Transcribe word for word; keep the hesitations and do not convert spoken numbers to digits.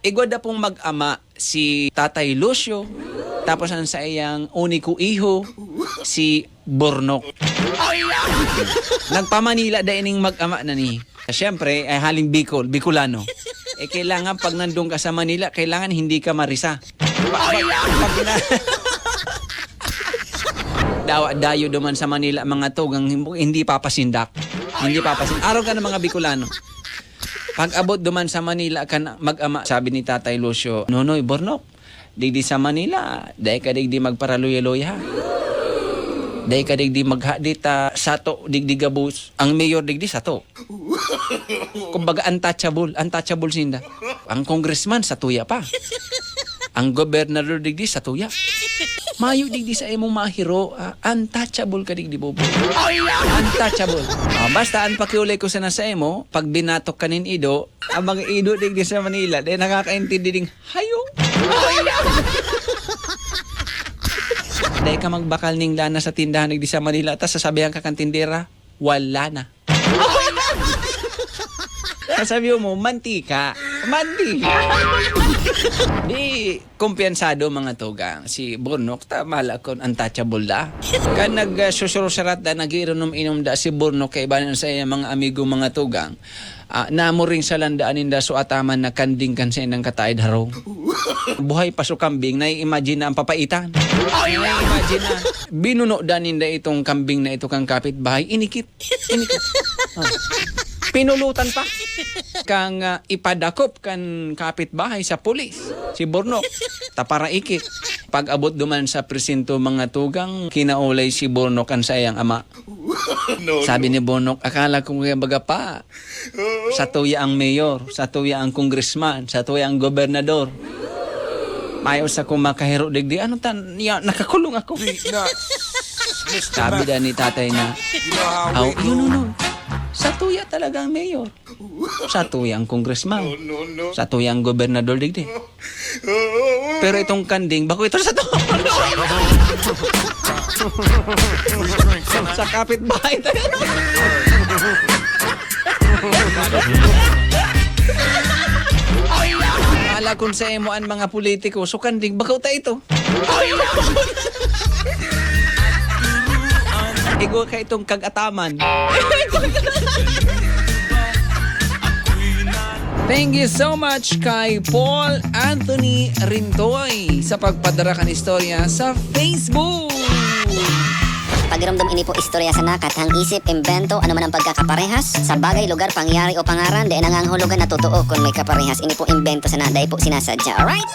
Igwa da pong mag-ama si Tatay Lucio, tapos ang saiyang uniko iho, si Bornok. Nagpa-Manila da ining mag-ama na ni. Siyempre, ay haling Bicol, Bicolano. Eh, kailangan pag nandun ka sa Manila, kailangan hindi ka marisa. Pag, pag, pag na, dawa, dayo duman sa Manila, mga tugang, hindi papasindak. Hindi papasindak. Araw ka ng mga Bicolano. Pag-abot duman sa Manila kan mag-ama, sabi ni Tatay Lucio, "Nonoy, Bornok, digdi sa Manila, dai ka digdi magparaluya-luya. Dai ka digdi maghadit, ah, sato digdi gabos. Ang mayor digdi sato." Kumbaga, untouchable, untouchable sinda. Ang congressman, satuya pa. Ang gobernador digdi, satuya. Mayo digdi sa imong mahiro, ah, untouchable ka digdi, bobo. Untouchable. Ah, basta, ang pakiulay ko sana sa imo, pag binatok ka nin ido, ang mga ido digdi sa Manila, dai nakakaintindi ding hayong. Dai ka magbakal ning lana sa tindahan digdi sa Manila, tas sasabihan ka kan tindera, "Wala na." Sasabi mo, "Mantika." Mantika. Di, kumpiyansado, mga tugang. Si Bornok, ta, mala kon untouchable da. Kan nag, ah, susursarat da, nag-iinom-inom da si Bornok kaiba nin saiyang mga amigo, mga tugang. Ah, namuring sa landaan ninda so ataman na kanding kan saindang kataed harong. Buhay pa so kambing, nai-imagine na ang papaitan. Nai-imagine na. Binuno da ninda itong kambing na ito kan kapitbahay, inikit. Ini ko. Ah. Pinulutan pa. Kang, ah, ipadakop kan kapitbahay sa pulis, si Bornok, ta paraikit. Pag-abot duman sa presinto, mga tugang, kinaulay si Bornok kan saiyang ama. Sabi ni Bornok, "Akala ko kaya baga pa, satuya ang mayor, satuya ang congressman, satuya ang gobernador. Mayo sa ko makahiro digdi. Ano tan, ya, nakakulong ako." Sabi da ni tatay na, "Aw, yun, no, no. Satuya talaga ang mayor. Satuya ang congressman. Satuya ang gobernador digdi. Pero itong kanding, bako ito sato." Sa kapitbahay tayo. Ala kun sa imo an mga politiko, so kanding, bako ta ito. Igwa ka itong kag-ataman. Thank you so much kay Paul Anthony Rintoy sa pagpadara kan istorya sa Facebook. Pagiromdom, ini po istorya sana, kathang isip, imbento, ano man ang pagkakaparehas sa bagay, lugar, pangyayari o pangaran, dai nangangahulugan na totoo kun may kaparehas. Ini po imbento sana, dai po sinasadya. Alright?